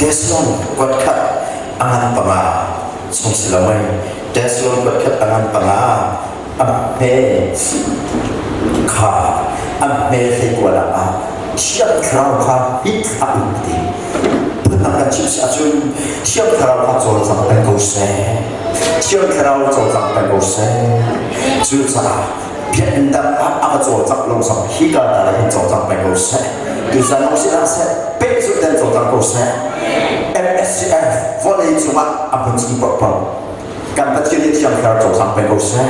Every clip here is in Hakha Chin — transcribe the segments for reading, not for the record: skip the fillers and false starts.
Teslon kuatkhat a ngan panga chung si lo mei Teslon kuatkhat a ngan panga a hme kha a hme hleikua ah Thiang Thlarau kha hit hlah u ti. Phundang kan chim si ahcun Thiang Thlarau kha cawlcang peng ko seh. Thiang Thlarau cawlcang peng ko seh. Cucaah biakinn dang ah a ka cawlcangh lo zong hika ta le hin cawlcang peng ko seh. Tuzan lawng si hlah seh, pehzulh ten cawlcang ko seh. MSCF vawlei cungah a hmun chung paohpaoh kan Pathian nih Thiang Thlarau cawlcang peng ko seh.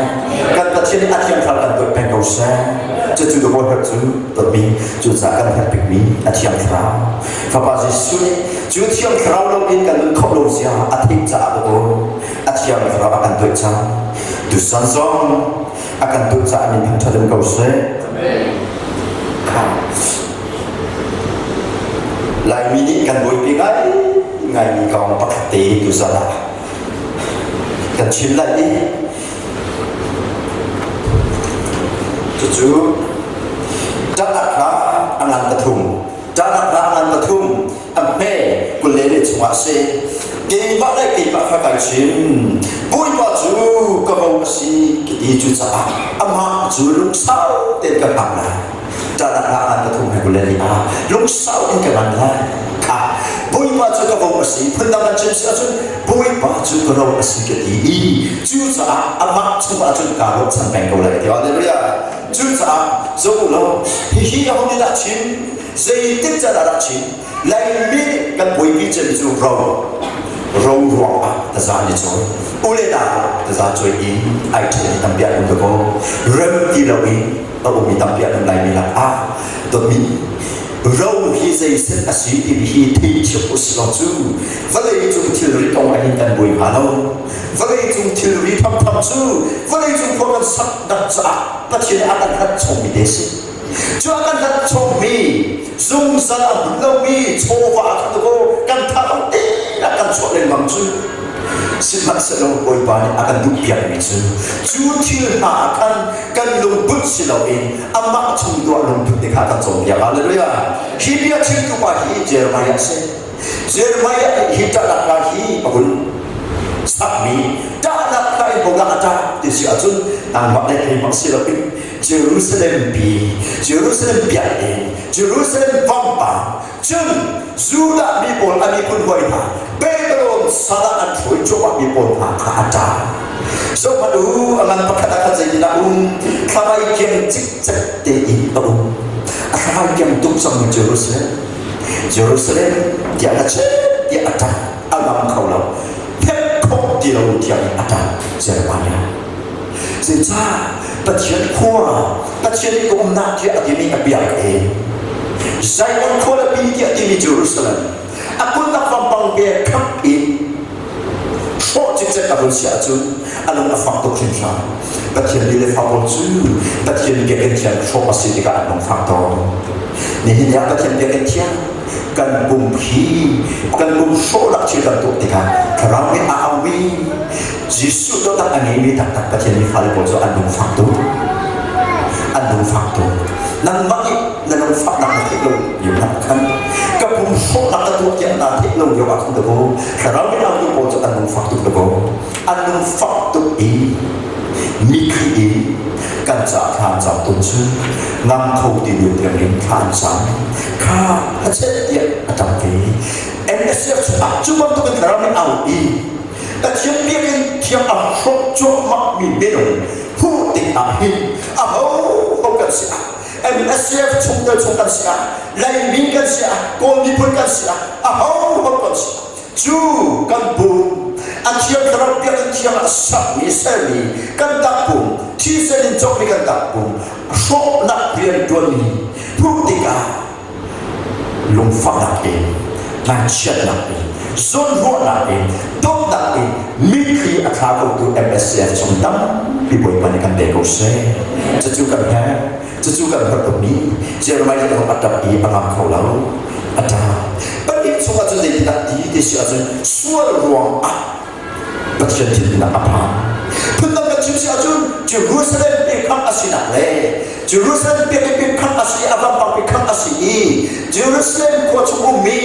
Kan Pathian nih a Thiang Thlarau kan tuah peng ko seh. Cucu ka herh cu dawtmi cucaah kan herh bikmi a Thiang Thlarau. Fapa Jesuh nih cu Thiang Thlarau lo in kan nun khawh lo zia a theih caah dawt a Thiang Thlarau a kan tuah cang. Tusan zong a kan tuah caah min thangṭhat in ko seh. Laimi nih kan buaipi ngai ngaimi kong pakhat te tuzan ah kan chim lai i cucu ṭahnak hla a ngan pathum ṭahnak hla a ngan pathum a hme kul le le chungah a si keimah le keimah kha kai chim Bawipa cu ka ro a si ka ti cucaah amah cu lungsau tein ka hngak lai ṭahnak hla a ngan pathum he kul le li ah lungsau in ka ngan lai kha Bawipa cu ka ro a si phundang kan chim si ahcun Bawipa cu ka ro a si ka ti i cucaah amah chungah cun kaa ruahchan peng ko lai ti hallelujah cucaah zo law hihi aho nih dah chim zeitik can ah dah chim Laimi kan buaipi cem cu ro ro ruang ah taza ni cawi ule nau taza cawi in ai ṭhen mi tampi an um ko rem ti lo in a ummi tampi an um laimi lak ah dawtmi ro hi zeisen a si timi hi thei thiam usih law cu vawlei cung thilri kong ah hin kan buai hnga lo vawlei cung thilri thamtham cu vawlei cung khua kan sak dak caah Pathian a kan hlat chommi te si cu a kan hlat chommi zungzal a hmun lomi chawva ah khan ko kan tha lo te a kan chuah lengmang cu Sihmanhsehlaw Bawipa nih a kan duhpiakmi cu cu thil hna ah khan kan lungput si loin amah chung tuah lungput te kha kan cawnpiak. Hallelujah! Hi bia chimtu pa hi Jeremiah a si. Jeremiah nih hi ṭahnak hla hi a hun sakmi ṭahnak hla in hodah a ṭah ti si ahcun nangmah le keimah si loin Jerusalem pi, Jerusalem biakinn, Jerusalem vampang, Cun Judah mi pawl a miphun hawi hna Babylon sal ah an hruai cuahmah mi pawl hna kha a ṭah. Zohhmanh u, a ngan pakhat ah khan zeitindah a um? Thlavai kiang cikcek tein a um. A thlavai kiang tuk cangmi Jerusalem. Jerusalem tiah a chet tiah a ṭah. A lam kho lo. Phek khawh ti lo tiang a ṭah. Jeremiah. Zeicah Pathian khua, Pathian i ka umnak tiah a timi a biak i Zion khualipi tiah timi Jerusalem a kulhnak vampang ve khap in hrawh cikcek a vun si ahcun a lung a fak tuk hringhran. Pathian mi le fa pawl cu Pathian biakinn thiang hrawh a si tikah an lung fak tawn. Nihin ah Pathian biakinn thiang kan pum hi kan pum hrawhnak thil kan tuah tikah thlarau nih a aumi Jesuh taktak a ngeimi taktak Pathian mi fale pawl cu an lungfak tuk. An lungfak tuk. Nangmah nih na lungfaknak na theih lo lio ah khan ka pum hrawhnak ka tuah tiah naa theih lo lio ah khan dakaw thlarau nih autu pawl cu an lungfak tuk dakaw an lungfak tuk i mitthli in kan ca thla an cam tawn cu ngam kho ti lio tiang in thla an cam kha a chet tiah a ṭap ve MSF chungah cu bantukin thlarau nih au i Pathian biakinn thiang a hrawk cuahmah mi minung hmuh tik ah hin aho ho kan si ah MSF chungtel chung kan si ah Laimi kan si ah Kawl miphun kan si ah aho ho kan si ah cu kan pum a thiang thlarau biakinn thiang ah sakmi sermi kan takpum thisen in cawkmi kan takpum hrawhnak rian ṭuanmi hmuh tikah lungfahnak in ngaihchiatnak in zawnruahnak in dawtnak in mitthli a thla khotu MSCF chung tampi Bawipa nih kan pe ko seh cucu kan herh cucu kan herh tukmi Jeremiah zong a ṭap i a ngam kho lo a ṭap pahnih chungah cun zeitindah ti ti si ahcun sual ruang ah Pathian thinhunnak a phan. Phundang kan chim si ahcun Jerusalem biakam a sinak le Jerusalem biakinn biakam a si i a vampang biakam a si i Jerusalem khua chung ummi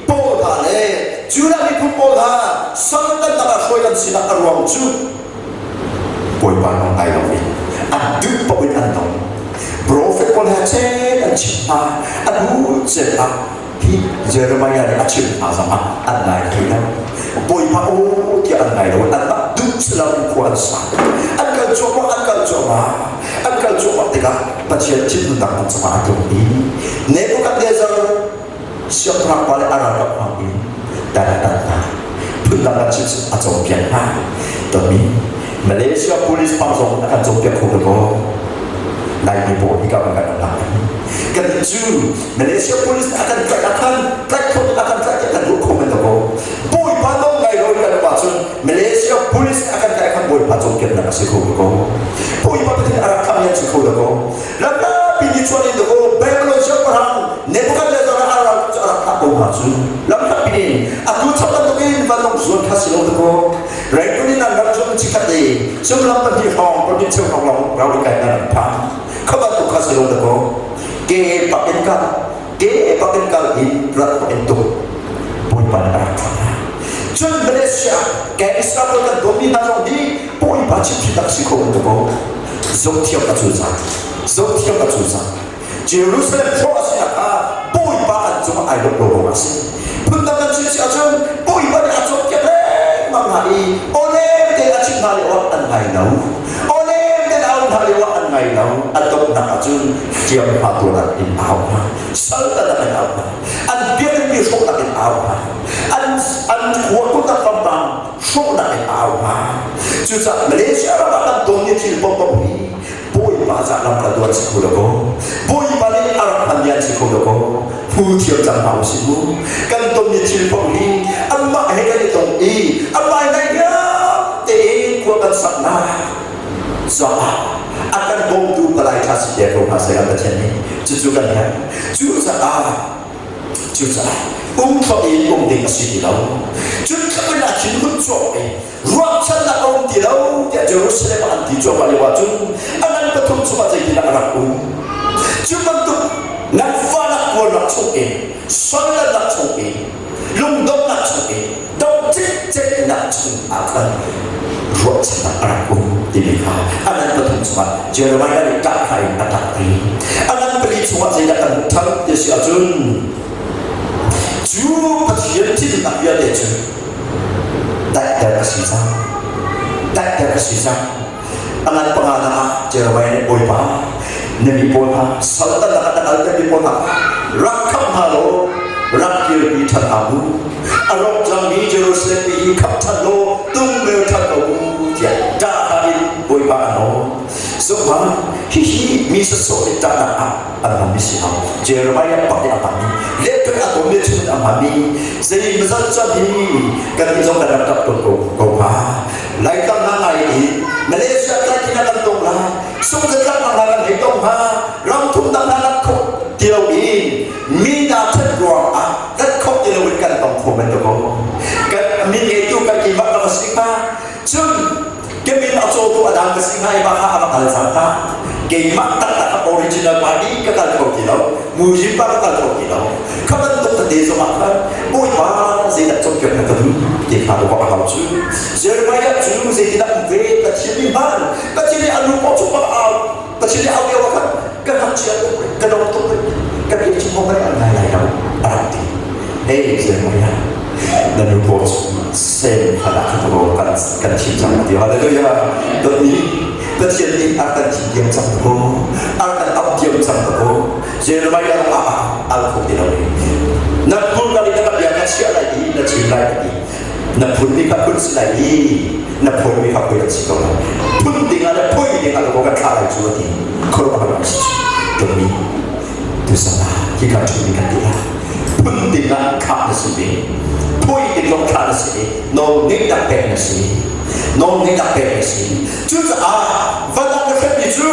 pawl hna le Judah miphun pawl hna saltannak ah hruai an sinak a ruang cu Bawipa nawl ngai loin an duh paoh in an nung. Profet pawl he chet an chim hna, an hu cet ah hi Jeremiah nih a chim hna zongah an ngai thai lo. Bawipa aw tiah an ngai lo, anmah duh salam in khua an sa. An kal cuahmah, an kal cuahmah, an kal cuahmah tikah Pathian thinhunnak an cungah a tlung i Nebuchadnezzar siangpahrang pa le a ralkap hmang in dan a tat hna. Phundang kan chim a cawnpiak hna. Tonmi Malaysia police hmang zong a kan cawnpiak kho lo maw? Laimi pawl hi ka kan kan nak kan cu Malaysia police a kan tlaih a kan tlaih kho a kan tlaih kan ruah kho men lo Bawipa nawl ngai lo kan um ahcun Malaysia police a kan tlaih khan Bawipa cawnpiaknak a si kho lo Bawipa Pathian a rak kham yan si kho lo Lampi ni chuan in dakaw Babylon siangpahrang Nebuchadnezzar a ral cu a rak thah ko hna cu lamhlatpi in atu chap bantukin vanlawng zuan kha si lo dakaw Rangoon in an ram cu chikhat te sumlam pahnih hrawng pahnih cheu hrawng lawng rau kai nan rak phan kha bantuk kha si lo dakaw ke pak in kal ke pak in kal in rat pak in tuk Bawipa nih a rak thah hna cun Malaysia gangster pawl kan dawmi hna zong hi Bawipa chimhhrin tak si kho dakaw zohthiam a cu cang zohthiam a cu cang Jerusalem khua a sinak ah Bawipa an cungah ai lawmh lo ruangah a si phundang kan chim si ahcun Bawipa nih a cawnpiak lengmang hna i awlem tein a chimh hna lio ah an ngai lo awlem tein a auh hna lio ah an ngai lo a donghnak ahcun hliamhma tuarnak in a au hna saltanak in a au hna an biakinn hrawhnak in a au hna an an khua kulhnak pangpang hrawhnak in a au hna. Cucaah Malaysia ram ah kan tonmi thil paohpaoh hi Bawipa cah lam kal tuan si kho lo kaw Bawipa nih a rak hman lian si kho lo kaw hmu thiam cang hna usih mu. Kan tonmi thil paoh hi anmah he kan i tong i anmah he naihniam tein khua kan saknak caah a kan bawmtu palai ṭha si te ko hna seh kan Pathian nih cucu kan herh. Cucaah Cucaah um thawk in um ding a si ti lo. Cun thlacun a thinhun cuahmah i ruahchannak a um ti lo tiah Jerusalem ah an ti cuahmah lio ahcun a ngan pathum chungah zeitindah a rak um? Cu bantuk nganfahnak tuarnak chungin, sualnak chungin, lungdonghnak chungin, dong cikceknak chung ah khan ruahchannak a rak um timi kha a ngan pathum chungah Jeremiah nih ṭahhla in a ṭap i a ngan pali chungah zeidah kan hmuh ṭhan ti si ahcun cu Pathian thinnak vialte cu daihter a si cang daihter a si cang a ngan panganak ah Jeremiah nih Bawipa na mi pawl kha saltannak ah na kaltermi pawl hna kha rak khamh hna law rak kirpi ṭhan hna mu a rawk cangmi Jerusalem pi hi khamh ṭhan law tungmel ṭhan ko mu tiah ṭahhla in Bawipa a nawl zohhmanh hihi mi sawsawh nih ṭahnak ah an hmanmi si hau Jeremiah pak nih a hmanmi lehpek a tawnmi chung in a hmanmi zei mazat chan hi kan nih zong kan rak ṭap tawn ko ko hnga Laitlang hna ngai i Malaysia tlai na kan tong lai sungzatlak hna kan hei tong hnga ram thum dang hna lat kho ti lo in mi hna ṭhat ruang ah lat kho ti lo in kan tong kho men ko kan min ngeitu kan keimah ka si hnga cun ke min a cawtu a dang ka si hnga i mah kha a va kal cang hnga keimah taktak a original party ka kal kho ti lo mujim pa ka kal kho ti lo kha bantuk tete zong ah khan Bawipa zeidah cawnpiak na ka duh ti kha ruah a hau cu Jeremiah cu zeitindah um ve Pathian nih hman Pathian nih a nu paw chung bak au Pathian nih au lio ah khan ka ngakchia tuk ka dong tuk ka bia chim kong kan ngai lai lo a rak ti hey Jeremiah na nu paw chung sem kha dah kha kan kan thim cang ti hallelujah dotmi Pathian nih a kan thim diam cang ko a kan auh diam cang ko Jeremiah ah al kho ti lo na phun ka na bia ka chiah lai i na chim lai ti na phun mi kha phun si lai i na phun mi kha phun an si ko lai phun ding ah le phoi ding ah lo ka thla lai cu ti khuaruahhar si cu mi tu sana hi ka thu mi kan ti la phun ding ah khah na si ve phoi ding zong thla na si nawl ning nak pek na si nawl ning nak pek na si cucaah van ah na hremmi cu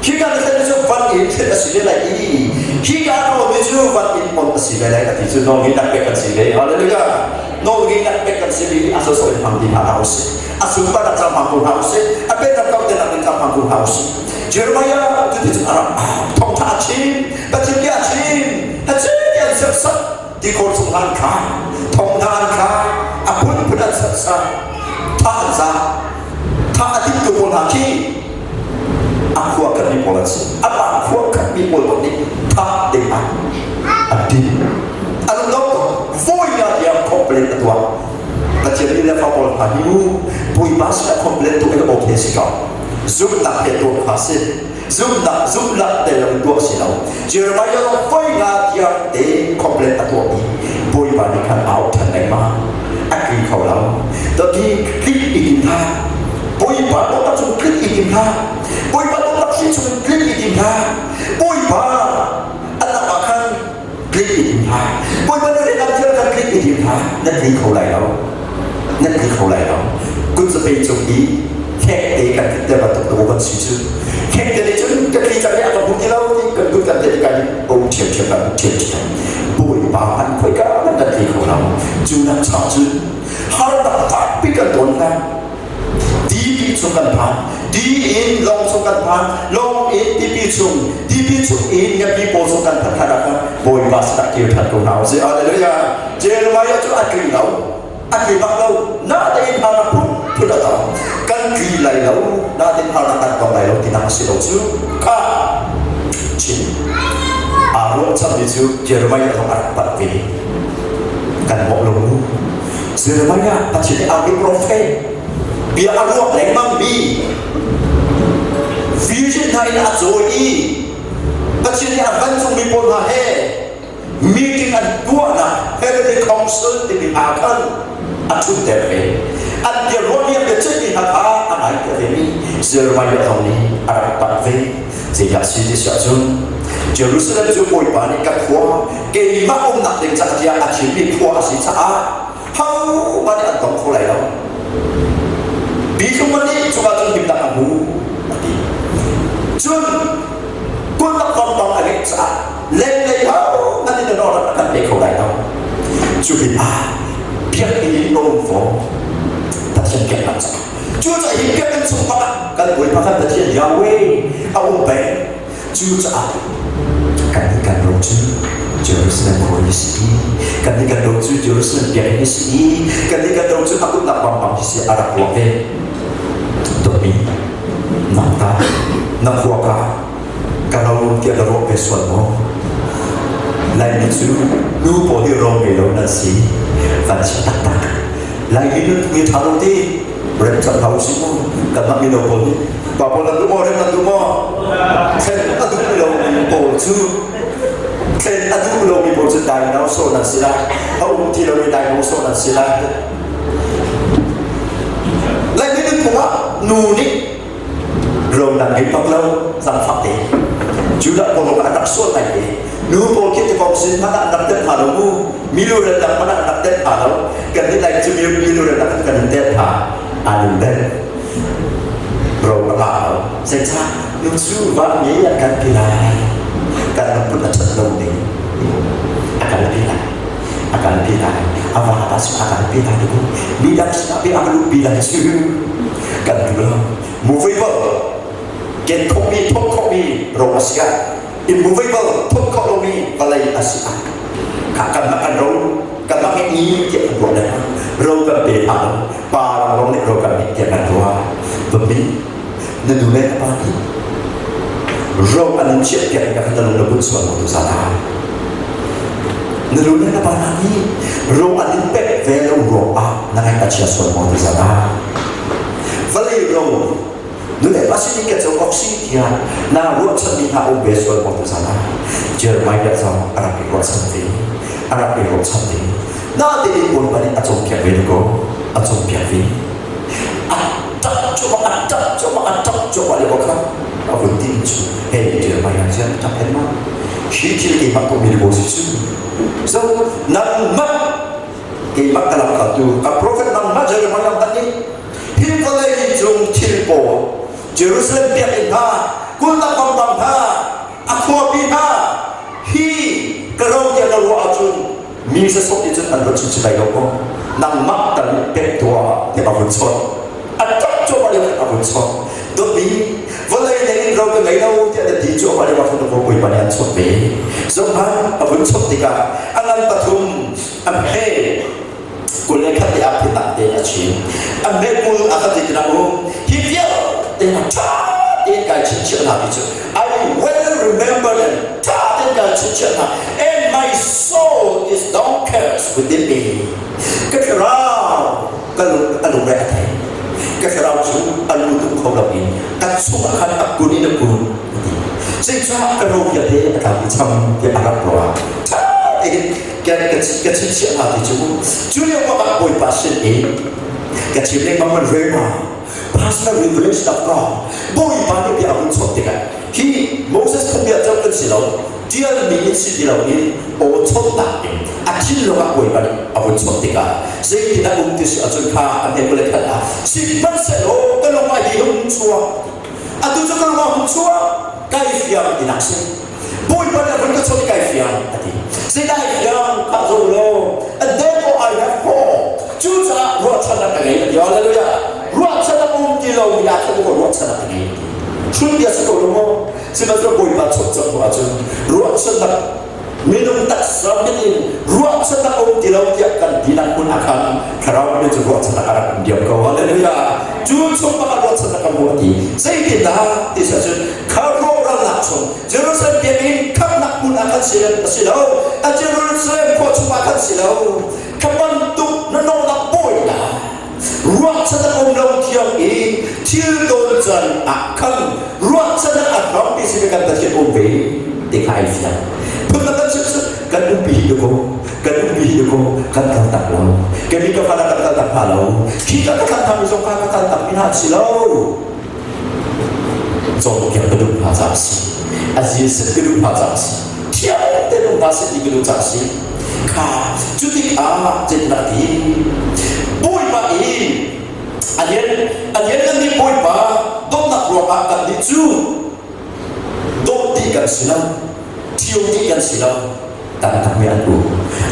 Hika na thlen cu van in thlen a si ve lai i hika na awmi cu van in on a si ve lai a ti cu nawlngeihnak pek kan si ve. Hallelujah. Nawlngeihnak pek kan si mi a sawsawh in hmang ti hna hlah usih. A sunparnak ca hmang ko hna usih. A pennak kauhternak ding ca hmang ko hna usih. Jeremiah cu ti cun a rak thawngṭha a chim, Pathian bia a chim, a chim ti an serhsat. Tikhor chung hna an thlai, thong hna an thlai, a phunphun an serhsat, tha an za. Tha a timtu pawl hna khi a khua khatmi pawl an si. Amah khua khatmi pawl bak nih tha ding ah an tim. An lo voi nga tiang complain a tuah. Pathian nih le fa pawl hna hi mu Bawipa sinah complain tu in okay si ko. Zumhnak he tuah kha si. Zumhnak zumhnak te lo tuah si lo. Jeremiah zong voi nga tiang te complain a tuah i Bawipa nih khan au ṭhan lengmang. A tli kho lo. Dawti tlik i tim hlah. Bawipa dawtnak cung tlik i tim hlah. Bawipa dawtnak hri chung tlik i tim hlah. Bawipa an lak ah khan tlik i tim hlah. Bawipa na rian thil khan tlik i tim hlah. Na tli kho lai lo. Na tli kho lai lo. Kut zapei cung i khek te kan te bantuk tu kan si cu. Khek te nih cun ka tli cang i a ka hmu ti lo ti kan kut kan te kan um ṭhiamṭhiam kan um ṭhiamṭhiam. Bawipa han khoika man kan tli kho lo. Cu nak cha cun harnak fakpi kan ton hna. Tipi chung kan phan. Ti in lawng chung kan phan. Lawng in tipi chung, tipi chung in ngapi pawl chung kan phan khan ah Bawipa sinah kir ṭhan ko hna usih. Hallelujah. Jeremiah cu a tli lo. A tli bak lo. Natein harnak phun phun a tong. Kan tli lai lo. Natein harnak kan tong lai lo tinak a si lo cu. Kha chin. Aa ruahchanmi cu Jeremiah zong a rak palh ve. Kan mawh lo mu. Jeremiah Pathian nih a profet bia a ruak lengmang mi vision hna in a cawi i Pathian nih a vancungmi pawl hna he meeting an tuahnak heavenly council timi ah khan a ṭhutter ve. An bia ruahmi an biaceihmi hna kha a ngaiter ve mi Jeremiah zong nih a rak palh ve. Zeidah si ti si ahcun Jerusalem cu Bawipa nih ka khua keimah umnak ding caah tiah a thimmi khua a si caah hohmanh nih an tong kho lai lo. Bitlung nih cuka cun himnak a hmu a ti. Cun kulhnak vampang a ngeih caah lenglei hohmanh nih na rak kan pe kho lai lo. Cu pinah biakinn in a um fawn. Pathian biaknak caah. Cucaah hi biakinn chung bak ah kan Bawipa kan Pathian Yahweh a um peng. Cucaah kannih kan ro cu Jerusalem khua hi si i kannih kan ro cu Jerusalem biakinn hi si i kannih kan ro cu a kutnak vampang hi si a rak ruak ve. Dawtmi, nang ta, na khua ka ka ro tiah na ruah ve sual maw? Laimi cu nu pawl hi ro ngei lo nan si. Van chia taktak. Laimi nun phung hi ṭha lo ti. Rem cang hna usih mu. Kanmah mino pawl nih pa pawl nan duh maw? Rem nan duh maw? Thlen a duh lomi pawl cu thlen a duh lomi pawl cu dinosaur nan si lai. A um ti lomi dinosaur nan si lai. Laimi nunphung ah nu nih ro nan ngei bak lo zangfak te. Judah pawl an rak sual ngai te. Nu pawl khi tikong sin hmanh ah rak tet hna lo mu. Milu le dang hmanh ah rak tet hna lo. Kan nih lai cu milu le dang kan in tet hna. An in den. Ro a ngah lo. Zeicah nu cu va nge an kan ti lai. Kan lungput a ṭhat lo ning a kan pi lai. A kan pi lai. A va pa cu a kan pi lai. Mi dang sinah pi a ka luhpi lai cu. Kan duh lo. Movable ken khawhmi thawk khawhmi ro a si ah immovable thawk khawh lomi vawlei a si ah kha kanmah kan ro kanmah ngeih tiah kan ruah lengmang ro kan pe hna lo pa ro nih ro kan ngeih tiah kan ruah dawtmi na nu le na pa nih ro an in chiah piak in kan lung na bunh sual lo tu zan ah na nu le na pa hna nih ro an in pek ve lo ruang ah na ngaih a chia sual maw tu zan ah vawlei ro nulepa sin in ka co awk si tiah naa ruahchanmi hna um ve sual maw tuzan ah Jeremiah zong a rak i ruahchan ve a rak i ruahchan ve natein Bawipa nih a cawnpiak ve ko a cawnpiak ve a ṭap cuahmah a ṭap cuahmah a ṭap cuahmah lio kha a vun ti cu hey Jeremiah ziang ṭap hen ma hi thil keimah tuahmi na si cu so nangmah keimah ka lamkaltu ka prophet nangmah Jeremiah hmanh nih Hi vawlei cung thil pawl Jerusalem biakinn hna, kulhnak vampang hna, a khuapi hna, hi ka ro tiah na ruah ahcun mi sasawh nih cun an ruat chinchin lai lo maw? Nangmah tal nih pek tuah tiah a vun chawnh. A ṭap cuahmah lio khan a vun chawnh. Dawtmi, vawlei lei in ro ka ngei lo tiah na ti cuahmah lio ah khan na Bawipa nih an chawnh ve. Zohhmanh, a vun chok tikah a ngan pathum a hme 21 te ah phun tein a chim. A hme 20 a khat ti na um. Hi vialte hna ṭha tein kai chingchiah hna ti cu I well remember them. Ṭha tein kai chingchiah hna. And my soul is downcast within me. Ka thlarau ka lung a lungre a thei. Ka thlarau cu a lu tum kho lo in ka chungah khan a kun in a kun. Zeicah ka ro vialte a tlau i cham tiah a rak ruah. Ṭha tein ka chingchiah hna ti cu cu lio ah Bawipa sin i ka chim lengmang man rema personal revelation of God Bawipa nih bia a hun chuak tikah hi Moses phungbia cu kan si lo ṭialmi in si ti loin aw chawnhnak in a thinlung ah Bawipa nih a hun chuak tikah zeitin a um ti si ahcun kha a hme kule khat ah sihmanhsehlaw ka lung ah hi hung chuak atu cu ka lung ah hung chuak kai fiang tinak si Bawipa nih a vun ka chawnh i kai fiang a ti. Zeidah ai fiang kha zo law and therefore I have hope. Cucaah ruahchannak ka ngei a ti. Hallelujah. Ruahchannak um ti lo mi ah khan ruahchannak ka ngei. Chun bia si ko lo maw? Sihmanhsehlaw Bawipa chawnh cang hnu ahcun ruahchannak minung taksa mit in ruahchannak um ti lo tiah kan tinak hmun ah khan thlarau min cu ruahchannak a rak um diam ko. Hallelujah. Cu chung bak ah ruahchannak ka hmu a ti. Zeitindah ti si ahcun kha rawhralnak chung Jerusalem biakinn khamnak hmun ah khan si a si lo. A Jerusalem khua chung ah khan si lo. Kha bantuk na nawlnak bawi hna ruahchannak um lo thiang i thil tawn can ah khan ruahchannak a hrampi si kan Pathian um ve ti kha ai fiang. Phundang kan chim cu kan umpi hi ko kan umpi hi ko kan kal tak lo. Kemi ka fana kan kal tak hna lo. Khi ka ka kal mi zong kha ka kal tak mi hna si lo. Cawnpiak ka duh hna caah a si. A zilset ka duh hna caah a si. Thiang tein um hna seh ti ka duh caah a si. Kha cu tikah zeitindah a ti? Bawipa i a lian a liannganmi Bawipa dawtnak ruangah kannih cu dawt dih kan si lo, ṭhio dih kan si lo, taktakmi an um,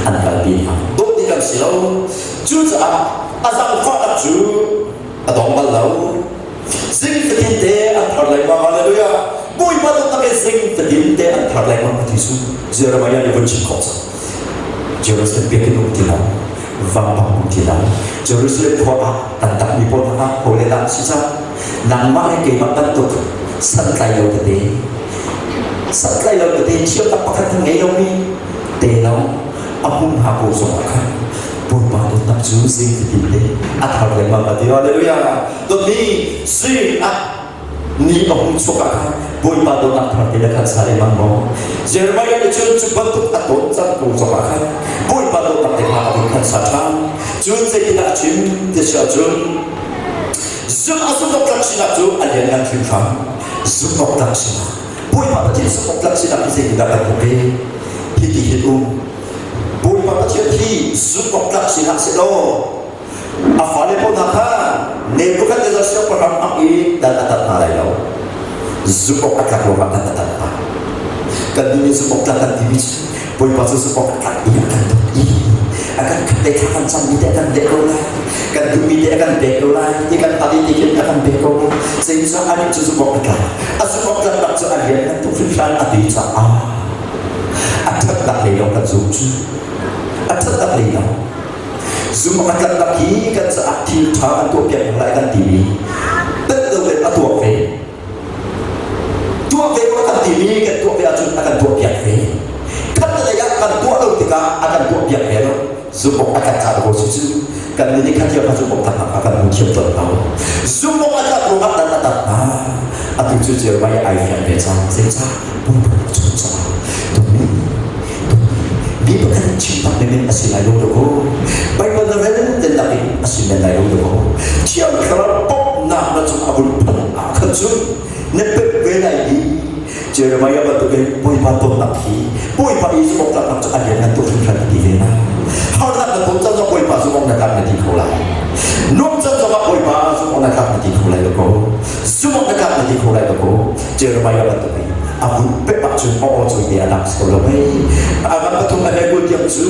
an kalpi hna. Dawt dih kan si lo. Cucaah a zaangfahnak cu a dong bal lo. Zing fatin te an thar lengmang. Hallelujah. Bawipa dawtnak in zing fatin te an thar lengmang ti cu Jeremiah nih vun chim khawh cang. Jerusalem biakinn um ti lo, vampang um ti lo. Jerusalem khua ah kan takmi pawl hna ho le dah si cang. Nangmah le keimah bantuk santlai lo tete, santlai lo tete thiamnak pakhat kan ngei lomi te lo a hmun hna ko zong ah khan Bawipa dawtnak cu zing fatin te a thar lengmang a ti. Hallelujah. Dawtmi zing ah ni a hung chuak ah khan Bawipa dawtnak thar te na khan sa lengmang maw? Jeremiah nih cun cu bantuk a tawn cang ko zong ah khan Bawipa dawtnak te kha a vun khan sa ṭhan. Cun zeitindah a chim ti si ahcun zumh a zumh awk tlak sinak cu a lianngan hringhran. Zumh awk tlak sinak. Bawipa Pathian zumh awk tlak sinak hi zeitindah kan hmuh ve? Hiti hin um. Bawipa Pathian hi zumh awk tlak si hlah sehlaw a fale pawl hna kha Nebuchadnezzar siangpahrang hmang i dan a tat hna lai lo. Zumh awk a tlak ruangah dan a tat hna. Kan nih nih zumh awk tlak kan timi cu Bawipa cu zumh awk a tlak i a kan dawt i a kan khat te thla kan cammi te a kan leh ko lai. Kan duhmi te a kan pek ko lai. Ti kan hal i ti khin a kan pek ko lai. Zeicah anih cu zumh awk a tlak. A zumh awk tlaknak cu a rian kan tuk hringhran a ti caah a ṭhatnak lei lawng kan zum cu a ṭhatnak lei lawng zum a ṭhatnak hi kan caah thil ṭha kan tuahpiak hna lai kan timi tet lo in a tuah ve tuah ve kan timi kan tuah ve ahcun a kan tuahpiak ve khat lei ah kan tuah lo tikah a kan tuahpiak ve lo zumawk a tlak caah ko si cu kan nih khat kha zumawk tak a kan hmu thiam tawn lo zumawk a tlak ruangah dan a tat hna atu cu Jeremiah ai fiang ve cang zeicah pumpak chung caah tumi mi pakhat chim tak men a si lai lo ko Bible na rel den tak in a si men lai lo ko Thiang Thlarau bawmhnak na cung a vun phanh ah khan cun na pek ve lai i Jeremiah bantukin Bawipa dawtnak hi Bawipa i zumh awk cu a lianngan tuk hringhran a ti ve na. Harnak na ton cang zong Bawipa zumh awk na tlak na ti kho lai. Nuam cang zongah Bawipa zumh awk na tlak na ti kho lai lo ko. Zumh awk na tlak na ti kho lai lo ko. Jeremiah bantukin a hun pek ahcun aw aw cui te a dang ko lo mei. A ram pathum a he kul tiang cu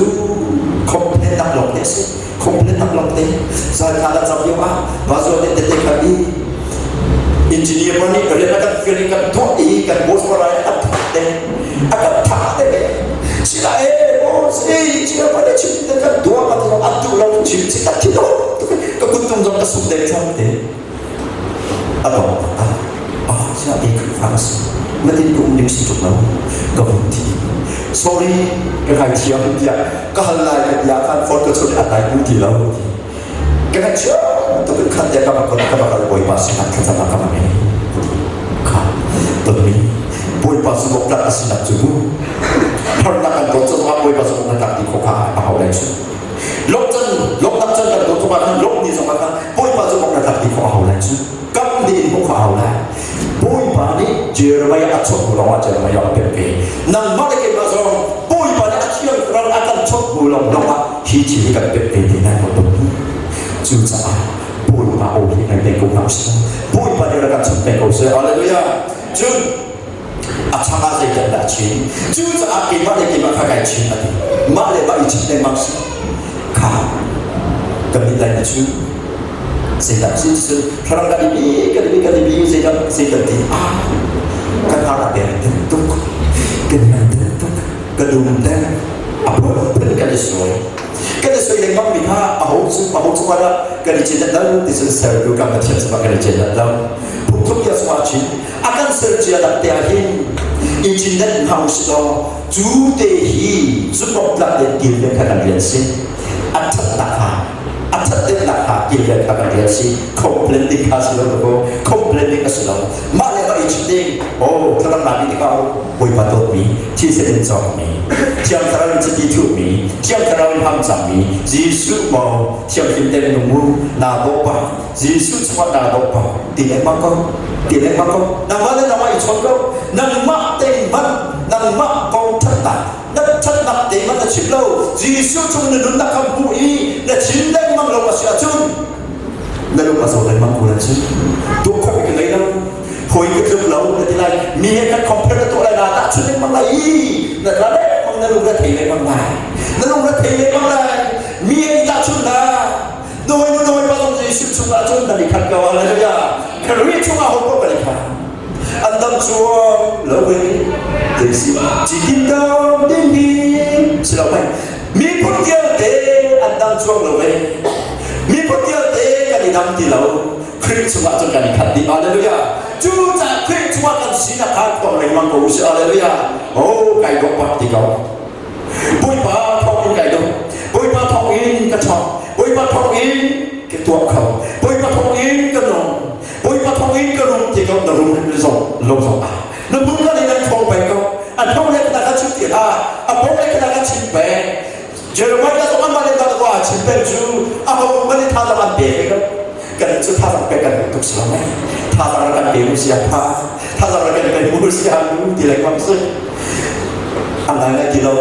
complain nak lawng te a si. Complain nak lawng te. Zan kha la cam lio ah vazual te tete kha i engineer pa nih rian a kan fial i kan tuah i kan boss pa rai a kan thah te a kan thah te. Sila e o si chia pa le chim te kan dua ka ti an tu lo chim chi ta thi lo ka kun tung zong ka sum deng chang te a dong a a sia e khu fa si na tin tu ning si tuk lo ka vun ti sorry ka ngai thiam tiah ka hal lai ka tia khan phone ka chun a tai tu ti lo ka ngai thiam tuk in khan te ka ba ka ba kal bawipa sinah thlacam ka ma ngei kha tonmi bawipa cu bawk a sinak cu mu harnak kan ton cang bawipa cu na tak ti kho kha a hau lai cu lok can lok tak can kan ton cang khan lok ni zong khan bawipa cu bawk na tak ti kho a hau lai cu kam din kho kha hau lai bawipa nih Jeremiah a chawt hnu lawngah Jeremiah a pek ve nangmah le keimah zong bawipa nih a thiang ral a kan chawt hnu lawng lawngah hi thil hi kan pek ve te lai ko cucaah Bawipa aw hi ngai peng ko hna usih. Bawipa nih rak kan chim peng ko seh. Hallelujah. Cun a chang ah zeitin dah a chim? Cucaah keimah le keimah kha kai chim a ti. Mah le mah i chim lengmang si. Kha kan nih lai cu zeidah si cun thlarau kan i bi kan i bi kan i bi zeidah zei kan ti ah kan har a pek tuk kan ngan tuk ka dum deng a phun kan i suai kan i soi lengmang mi kha a ho cu a ho cu ah kan i cin lo ti cun sertu kan Pathian cungah kan i cin lo phungthluk bia chungah chin a kan ser cia dak te ah hin i cin dat hna u si law cu te hi zumhawktlak te kilven kha kan rian si a thatnak kha a thatdennak kha kilven kha kan rian si complain ding kha si lo ko complain ding a si lo mah le mah i chim ding oh thlarau na bi tikah Bawipa dawtmi thisen in cawkmi Thiang Thlarau in chiti thuhmi Thiang Thlarau in ham cangmi Jesuh maw thianghlim te nung mu naa dawh pah Jesuh chungah naa dawh pah ti lengmang ko ti lengmang ko nangmah le nangmah i chawn ko nangmah te hmanh nangmah kong ṭhatnak na ṭhatnak te hmanh na chim lo Jesuh chung na nunnak kha hmuh i na chim lengmang lo a si ahcun na lung a zaw lengmang ko lai cu tuah khawh ka ngei lo hawi ka tluk lo na ti lai mi he kan compare na tuah lai na tahchun lengmang lai i na tla lengmang na lung na thei lengmang lai na lung na thei lengmang lai mi he i tahchun na na hawi nu na hawi pa zong Jesuh chungah cun nan i khat ko hallelujah Khrih chungah ho paoh kan i khat an dam chuang lo ve Jesuh cikin dam ding hi si lo mai miphun vialte an dam chuang lo ve miphun vialte kan i dam ti lo Khrih chungah cun kan i khat dih. Hallelujah. Cucaah Khrih chungah kan sinak kha khuang lengmang ko usih. Hallelujah. Oh, kai dawh bak ti ko. Bawipa thawng in kai dawh. Bawipa thawng in ka ṭhawng. Bawipa thawng in ka tuah kho. Bawipa thawng in ka nung. Bawipa thawng in ka rum ti ko na rum zong lo zong ah. Na mun ka le nan thawng peng ko. A thawng le kana ka chim ti hlah. A bawm le kana ka chim peng. Jeremiah zong anmah le mah a chim peng cu a ho man i thazaang an pe ve lo. Kan cu thazaang pek kan duh tuk si lo mei. Thazaang rak kan pe mu sia pha. Thazaang rak kan pe mu sia nu ti lengmang si. A ngai ngai ti lo.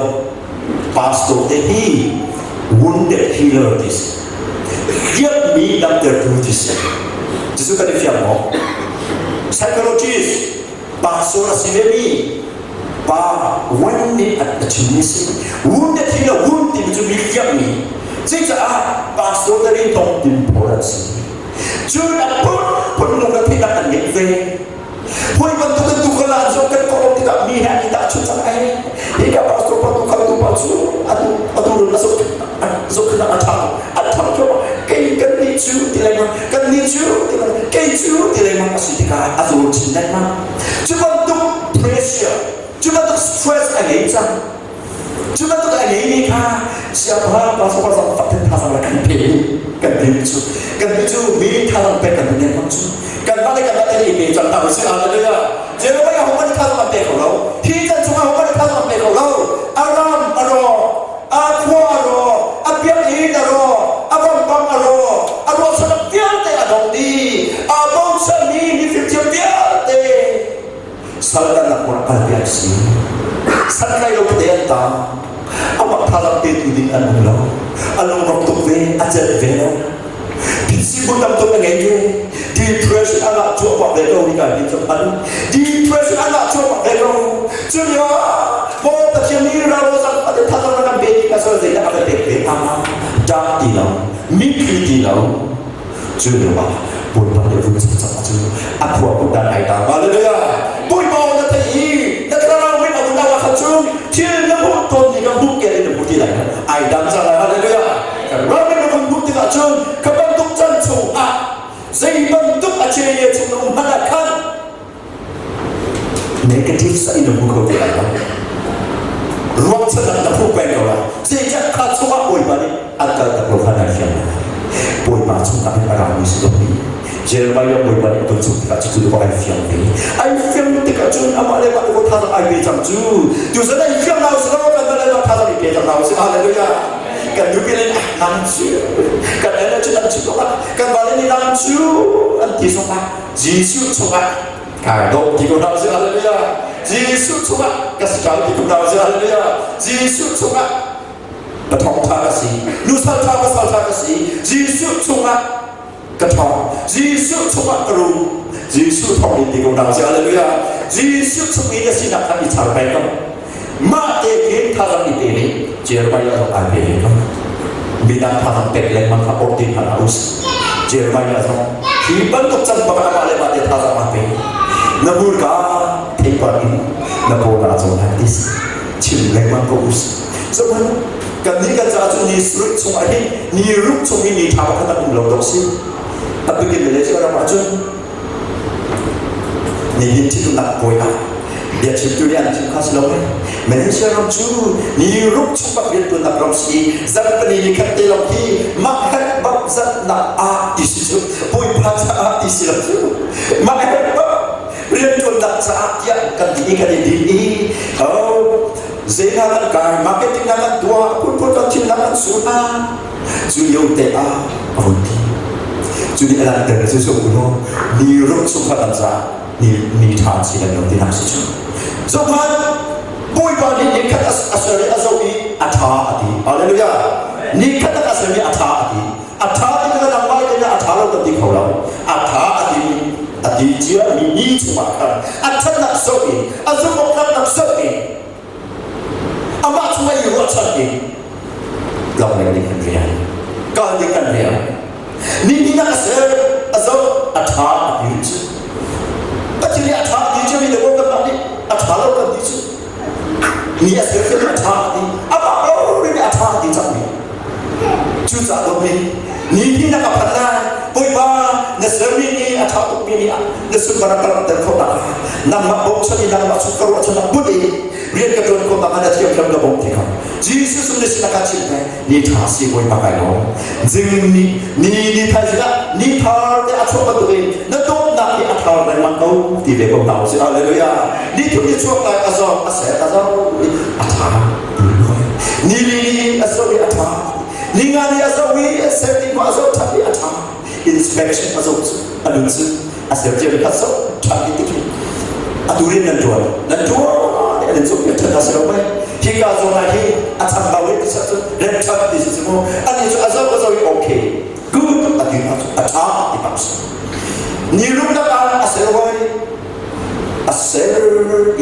Pastor te hi wounded healer ti si. Diakmi damtertu ti si. Cucu kan i fiang maw? Psychologist pastor a si vemi pa wan nih a chimmi si wounded hi le wound timi cu mi hliammi cucaah pastor te rin tong tim pawl an si cun a phunphun lung le theihnak an ngeih ve Hawi bantuk in tukhal ah zong kan kawh tikah mi he an i tahchunh cang ai hika pastor pa tukhal tu pa cu atu atu run a zohkhenhnak a ṭha a ṭha kei kan nih cu ti lengmang kan nih cu ti lengmang kei cu ti lengmang a si tikah a zawn chin lengmang cu bantuk pressure cu bantuk stress a ngei cang cu bantuk a ngeimi kha siangpahrang pastor zong fak thin thazang le kan pe kan ti cu kan ti cu mi thazang pek kan ti lengmang cu kan mah le kan mah te i pe cang hna usih hallelujah Jeremiah hong kan thazang an pe kho lo hi chan chungah hong kan thazang an pe kho lo a ram a rawk a khua a rawk a biakinn a rawk a vampang a rawk a ruahchannak vialte a dong dih aa bochanmi mifimthiam vialte saltannak hmun ah kalpi an si santlai lo tete an tang amah thazaang petu ding an um lo a lungrawk tuk ve a celh ve lo Sibung tam tuk na ngei ve. Depression a ngah cuahmah ve ko hi ka hin cu an. Depression a ngah cuahmah ve ko. Cu lio ah maw Pathian nih ralo zang ate thazang na kan pe ti ka sal zeidah a kan pek ve hnga ṭah ti lo mitthli ti lo cu lio ah Bawipa nih vun cak cu a khua kut dan ai ta hallelujah Bawipa na thei i na thlarau min a vun au ah khan cun thil na hmuh tawn ning Ai dang cang lai. Hallelujah. Kan ram in kan hmuh tikah cun ka bantuk chan chung ah zei bantuk a che chung na um hmanh ah khan negative sa in na hmu kho te lai lo. Ruahchannak na hmuh peng ko lai. Zeicah kha chungah Bawipa nih an kal tak lo kha nai fiang lai. Bawipa chungah hin a rami si lo mi Jeremiah Bawipa nih a ton chung tikah cucu ka ai fiang ve. Ai fiang tikah cun amah le mah ko thazang ai pe cang cu. Tuzan ai fiang nau si lo kan le mah thazang i pe cang nau si. Hallelujah. Kan nupi le nang cu kan ele cu nan cu kan vale nih nang cu an ti zongah Jesuh chungah kai dawh ti ko hna usih. Hallelujah. Jesuh chungah ka si ti ko hna usih. Hallelujah. Jesuh chungah ka thawngtha ka si. Nu saltha ka saltha ka si. Jesuh chungah ka ṭhawng. Jesuh chungah ka rum. Jesuh thawng in ti ko hna usih. Hallelujah. Jesuh chung i na sinak kha i char peng ko. Mah te khin thazang i pe ning Jeremiah zong ai pe ve ko. Midang thazang pek lengmang kha or ti hna us. Jeremiah zong hi bantuk can bak amah le mah te thazang aa pe. Na hmurka theipar in na paw na cawn lai tis chim lengmang ko us. Cuman kan nih kan caah cun ni sarih chungah hin ni ruk chung hi ni ṭha pakhat an um lo dawk si. A bikin Malaysia ram ah cun nihin ṭhitumnak kawi ah bia chimtu nih an chim kha si lo mei. Malaysia ram cu ni ruk chung bak rianṭuannak ram si i zarhpini ni khat te lawng hi mah herh bak zatnak ah ti si cu Bawipa caah ti si lo cu mah herh bak rianṭuannak caah tiah kan ti i kan i din i oh zei hna kan kai marketing hna kan tuah phunphun kan thil hna kan su hna cu lio te ah a vun ti cu nih a langhter cu cu uno ni ruk chung kha kan caah ni ni ṭha si kan lo ti nak si cu zohhmanh Bawipa nih ni khat a ser i a zoh i a ṭha a ti hallelujah ni khat a ser i a ṭha a ti a ṭha ti kha nangmah le a ṭha lo kan ti kho lo a ṭha a ti a ti cia mi ni chungah khan a ṭhatnak zoh in a zumhawktlaknak zoh in amah chungah i ruahchan in lawng ning kan rian kal ding kan rian ni ni nak a ser a zoh a ṭha a ti cu Pathian nih a ṭha a ti cu mi le kan mah nih a ṭha lo kan ti cu ni a ser a ṭha a ti amah lo nih a ṭha a ti cang mi Cucaah dawtmi, ni hi na ka phanh lai. Bawipa, na sermi ni a ṭha tukmi ni ah na sunparnak ka langhter khawh nakhnga nangmah bochan in nangmah chung ka ruahchannak but in rian ka ṭuan khawh nakhnga na thiamthiam ka bawmh ti kha Jesus na sinah ka chimh peng. Ni ṭha si Bawipa kai lawm. Zing ni ni ni thaizing ah ni thar te a chuak bantukin na dawtnak hi a thar lengmang ko ti ve ko hna usih. Hallelujah. Ni thum ni chuak lai a zawng a ser a zawng a ṭha. Ni li ni a zoh i a ṭha. Ni nga ni a zoh i a ser ti hnu a zoh ṭhan i a ṭha. Inspection a zoh cu a nun cu a ser cia mi kha zoh ṭhan i tikhi atu rin nan ṭuan nan ṭuan i an zoh piak ṭhan hna si lo mei hika zawn ah hi a chambau i ti cu rem ṭhan ti si cu mu ani cu a zoh a zoh i okay good a ti hna cu a ṭha ti bak si ni ruknak ah a ser hoi a ser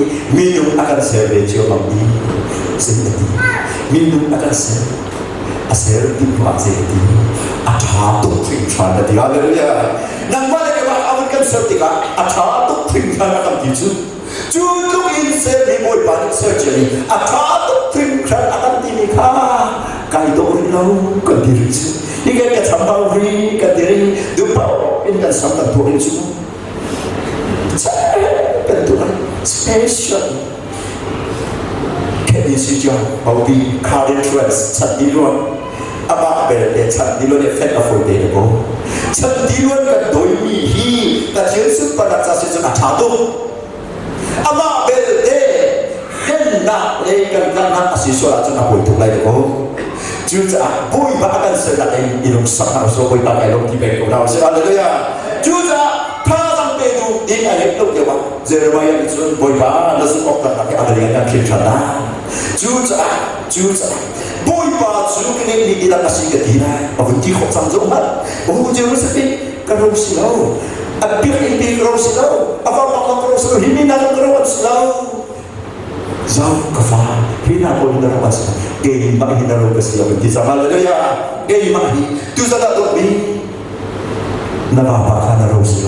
i minung a kan ser ve cio bang i zei a ti minung a kan ser a ser ti hnu ah zei a ti a ṭha tuk hringhran a ti hallelujah nangmah le keimah a vun kan ser tikah a ṭha tuk hringhran a kan ti cu cu tluk in sermi Bawipa nih ser cia i a ṭha tuk hringhran a kan timi kha kai dawh rih lo kan ti rih cu hi kan ka chambau rih kan ti rih duhpaoh in kan sam kan tuah rih cu kan tuah special KBC cu Baupi car insurance chan ti luan amah belte chan ti luan i fenh a fawi te ko chan ti luan kan dawimi hi Pathian sunparnak ca si cun a ṭha tuk amah belte hlennak le kan kalnak a si sual ahcun a pawi tuk lai ko cucaah Bawipa a kan sernak in i lungsak hna usih Bawipa kai lawm ti peng ko hna usih hallelujah cucaah thazaang petu ding a rem lo deuh ah Jeremiah nih cun Bawipa na zumh awk tlaknak hi a va lian kan hrin hran na cucaah cucaah Bawipa cu ka ngeihmi dihlak a si ka ti lai a vun ti khawh cang zong hmanh hu Jerusalem ka ro si lo a biakinn pi ka ro si lo a vang ka ro si lo hi mi hna ka ro an si lo Zau ka fa hi hna pawl hi na ro an si keimah hi na ro ka si lo ti cang hallelujah keimah hi tuzan ah dawtmi na vapa kha na ro si.